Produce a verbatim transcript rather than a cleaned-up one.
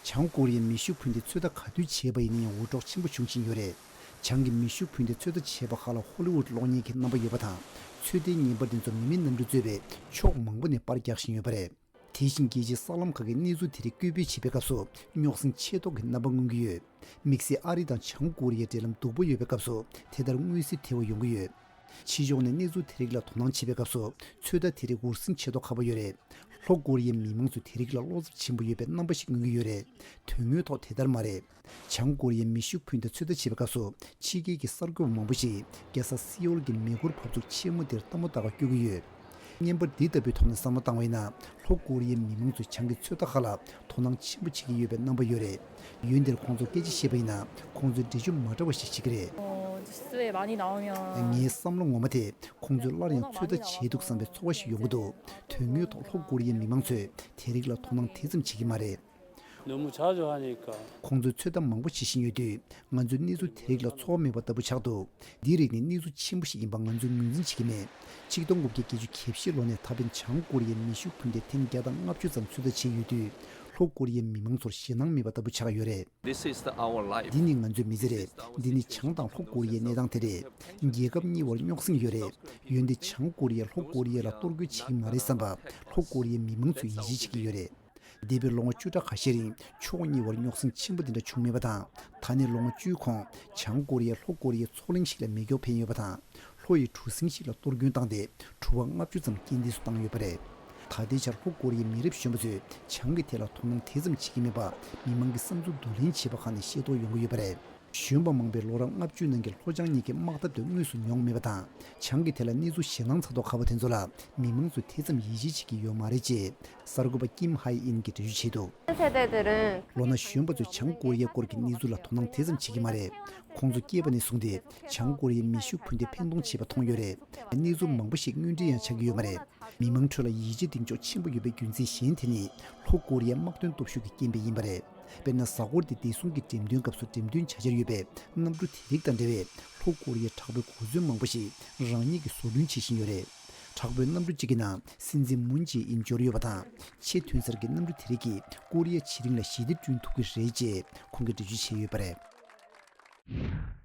བྱང་ཀོ་རི་ཡའི་མེ་ཤུགས་འཕུར་མདེལ་ཚོད་ལྟ་ག་དུས་བྱས་པ་ཡིན་ན་ཡང་འུར་སྒྲོག་ཆེན་པོ་བྱུང་བཞིན་ཡོད་རེད། བྱང་གི་མེ་ཤུགས་འཕུར་མདེལ་ཚོད་ལྟ་བྱས་པ་ཁག་ལ་ཧོ་ལི་ཝུད་གློག་བརྙན་གྱི་རྣམ་པ་ཡོད་པ་དང་། ཚོད་ལྟའི་བརྙན་པར་དེ་ཚོར་མི་མེད་གནམ་གྲུས་གཙོས་པའི་ཕྱོགས་མང་པོ་ནས་པར་རྒྱག་བཞིན་ཡོད་པ་རེད། དེ་བཞིན་རྒྱལ་སྤྱིའི་གསར་ལམ་ཁག་གིས་གནས་ཚུལ་དེ་རིགས་སྐད་འབོད་བྱེད་པའི་སྐབས་སུ་རྙོག་ཟིང་ཆེ་མདོག་གི་རྣམ་པ་མངོན་གྱི་ཡོད། དམིགས་བསལ་ཨ་རི་དང་བྱང་ཀོ་རི་ཡའི་འབྲེལ་ལམ་སྡུག་པོ་ཡོད་པའི་སྐབས་སུ་དེ་ལྟར་མངོན་གསལ་དོད་པོ་ཡོང་གི་ཡོད། ཕྱི་ཕྱོགས་ནས་གནས་ཚུལ་དེ་རིགས་ལ་དོ་སྣང་བྱེད་པའི་སྐབས་སུ་ཚོད་ལྟ་དེ་རིགས་འུར་ཟིང་ཆེ་མདོག་ཁ་པོ་ཡོད་རེད། ལྷོ་ཀོ་རི་ཡའི་མི་མང་ཚོས་དེ་རིགས་ལ་བློ་འཚབ་ཆེན་པོ་ཡོད་པའི་རྣམ་པ་ཞིག་མངོན་གྱི་ཡོད་རེད། དོན་དངོས་ཐོག་དེ་ལྟར་མ་རེད། བྱང་ཀོ་རི་ཡའི་མེ་ཤུགས་འཕུར་མདའ་ཚོད་ལྟ་བྱེད་པའི་སྐབས་སུ་ཕྱི་རྒྱལ་གྱི་གསར་འགོད་པ་མང་པོ་ཞིག་རྒྱལ་ས་སེའུལ་གྱི་མེ་འཁོར་བབས་ཚུགས་ཆེན་མོ་དེར་ལྟད་མོ་ལྟ་གར་སྐྱོད་ཀྱི་ཡོད། བརྙན་པར་འདི་ལྟ་བུའི་ཐོག་ནས་བསམ་བློ་བཏང་བ་ཡིན་ན། ལྷོ་ཀོ་རི་ཡའི་མི་མང་ཚོས་བྱང་གི་ཚོད་ལྟ་ཁག་ལ་དོ་སྣང་ཆེན་པོ་བྱེད་ཀྱི་ཡོད་པའི་རྣམ་པ་ཡོད་རེད། ཡུལ་འདིར་ཁོང་ཚོར་སྐད་ཆ་བཤད་པ་ཡིན་ན། ཁོང་ཚོས་འགྲེལ་བརྗོད་མ་འདྲ་བ་ཞིག་བྱེད་ཀྱི་རེད། 思います。ངའི་བསམ་བློ་ངོ་མ་དེ། ཁོང་ཚོས་སླར་ཡང་ཚོད་ལྟ་བྱས་འདུག་བསམ་པའི་ཚོར་བ་ཞིག་ཡོང་གི་འདུག་དོན་དངོས་ཐོག་ལྷོ་ཀོ་རི་ཡའི་མི་མང་ཚོས་དེ་རིགས་ལ་དོ་སྣང་དེ་ཙམ་བྱེད་ཀྱི་མ་རེད། ཁོང་ཚོས་ཚོད་ལྟ་མང་པོ་བྱེད་བཞིན་ཡོད་དུས། ང་ཚོས་གནས་ཚུལ་དེ་རིགས་ལ་ཚོར་བ་མེད་པ་ལྟ་བུ་ཆགས་འདུག་འདིའི་རིགས་ནི་གནས་ཚུལ་ཆེན་པོ་ཞིག་ཡིན་པ་ང་ཚོས་ངོས་འཛིན་བྱེད་ཀྱི་མེད། ཆིག་སྟོང་དགུ་བརྒྱ་བརྒྱད་ཅུ་གྱ་བཞི་ལོ་ནས་ད་ཕན་བྱང་ཀོ་རི་ཡའི་མེ་ཤུགས་འཕུར་མདེལ་ཐེངས་བརྒྱ་དང་ལྔ་བཅུ་ཙམ་ཚོད་ལྟ་བྱས་ཡོད་དུས། ལྷོ་ཀོ་རི་ཡའི་མི་མང་ཚོར་ཞེད་སྣང་མེད་པ་ལྟ་བུ་ཆགས་ཡོད་རེད། འདི་ནི་ང་ཚོའི་མི་ཚེ་རེད། འདི་ནི་བྱང་དང་ལྷོ་ཀོ་རི་ཡའི་གནས་སྟངས་དེ་རེད། རྒྱལ་ཁབ་གཉིས་བར་རྙོག་ཟིང་ཡོད་རེད། འོན་ཏེ་བྱང་ཀོ་རི་ཡས་ལྷོ་ཀོ་རི་ཡ་ལ་གཏོར་རྒོལ་བྱེད་ཀྱི་མ་རེད་བསམ་པ་ལྷོ་ཀོ་རི་ཡའི་མི་མང་ཚོས་ཡིད་ཆེས་བྱེད་ཀྱི་ཡོད་རེད། འདས་པའི་ལོ་ངོ་བཅུ་ཕྲག་ཁ་ཤས་རིང་ཕྱོགས་གཉིས་བར་རྙོག་ཟིང་ཆེན་པོ་འདི་འདྲ་བྱུང་མེད་པ་དང་། ད་ནས་ལོ་ངོ་བཅུའི་གོང་བྱང་ཀོ་རི་ཡས་ལྷོ་ཀོ་རི་ཡའི་མཚོ་གླིང་ཞིག་ལ་མེ་སྒྱོགས་འཕེན་ཡོད་པ་དང་། ལྷོ་ཡི་གྲུ་གཟིངས་ཤིག་ལ་གཏོར་སྐྱོན་བཏང་སྟེ་གྲུ་པ་ལྔ་བཅུ་ཙམ་རྐྱེན་འདས་སུ་བཏང་ཡོད་པ་རེད། ད་ལྟའི་ཆར་ལྷོ་ཀོ་རི་ཡའི་མི་རབས་གཞོན་པ་ཚོས་བྱང་གི་ཐད་ལ་དོ་སྣང་དེ་ཙམ་བྱེད་ཀྱི་མེད་པ་མི་མང་གི་བསམ་ཚུལ་བསྡུ་ལེན་བྱས་པ་ཁག་ནས་ཤེས་རྟོགས་ཡོང་གི་ཡོད་པ་རེད། གཞོན་པ་མང་པོས་ལོ་རབས་ལྔ་བཅུའི་ནང་གི་ལྷོ་བྱང་གཉིས་ཀྱི་དམག་འཐབ་དེ་དངོས་སུ་མྱོང་མེད་པ་དང་། བྱང་གི་ཐད་ལ་གནས་ཚུལ་ཞེད་སྣང་ཚ་མདོག་ཁ་པོ་དེ་ཚོ་ལ་མི་མང་ཚོས་དེ་ཙམ་ཡིད་ཆེས་བྱེད་ཀྱི་ཡོད་མ་རེད་ཅེས་གསར་འགོད་པ་ཀིམ་ཧའེ་ཨིན་གྱིས་འགྲེལ་བརྗོད་བྱས་འདུག་ལོ་ན་གཞོན་པ་ཚོས་བྱང་ཀོ་རི་ཡའི་སྐོར་གྱི་གནས་ཚུལ་ལ་དོ་སྣང་དེ་ཙམ་བྱེད་ཀྱི་མ་རེད། ཁོང་ཚོ་སྐྱེས་པ་ནས་བཟུང་སྟེ་བྱང་ཀོ་རི་ཡའི་མེ་ཤུགས་འཕུར་མདེལ་འཕེན་གཏོང་བྱས་པ་མཐོང་ཡོད་རེད། གནས་ཚུལ་མང་པོ་ཞིག་དངོས་འབྲེལ་ཡང་ཆགས་ཀྱི་ཡོད་མ་རེད། མི་མང་ཁྲོད་ལ་ཡིད་ཆེས་གདེང་འཇོག་ཆེན་པོ་ཡོད་པའི་རྒྱུ་མཚན་གཞན་དེ་ནི་ལྷོ་ཀོ་རི་ཡའི་དམག་དོན་སྟོབས་ཤུགས་ཀྱི་རྐྱེན་པས་ཡིན་པ་རེད། དཔེར་ན། གཟའ་འཁོར་འདིའི་བདེ་སྲུང་གི་འགྲེམས་སྟོན་སྐབས་སུ་འགྲེམས་སྟོན་བྱ་འཆར་ཡོད་པའི་གནམ་གྲུ་དེ་རིགས་དང་འབྲེལ་བའི་ལྷོ་ཀོ་རི་ཡའི་དྲག་པོའི་གོ་མཛོད་མང་པོ་ཞིག་རང་ཉིད་ཀྱིས་བཟོ་སྐྲུན་བྱེད་བཞིན་ཡོད་རེད། དྲག་པོའི་གནམ་གྲུ་གཅིག་གི་ནང་སྲིད་འཛིན་མུན་ཇེ་ཨིན་འབྱོར་ཡོད་པ་དང་། ཆེས་ཐོན་གསར་གྱི་གནམ་གྲུ་དེ་རིགས་ཀྱིས་ཀོ་རི་ཡ་ཕྱེད་རིང་ལ་ཞི་བདེ་བསྐྲུན་ཐུབ་ཀྱི་རེད་ཅེས་ཁོང་གིས་འགྲེལ་བརྗོད་བྱས་ཡོད་པ་རེད།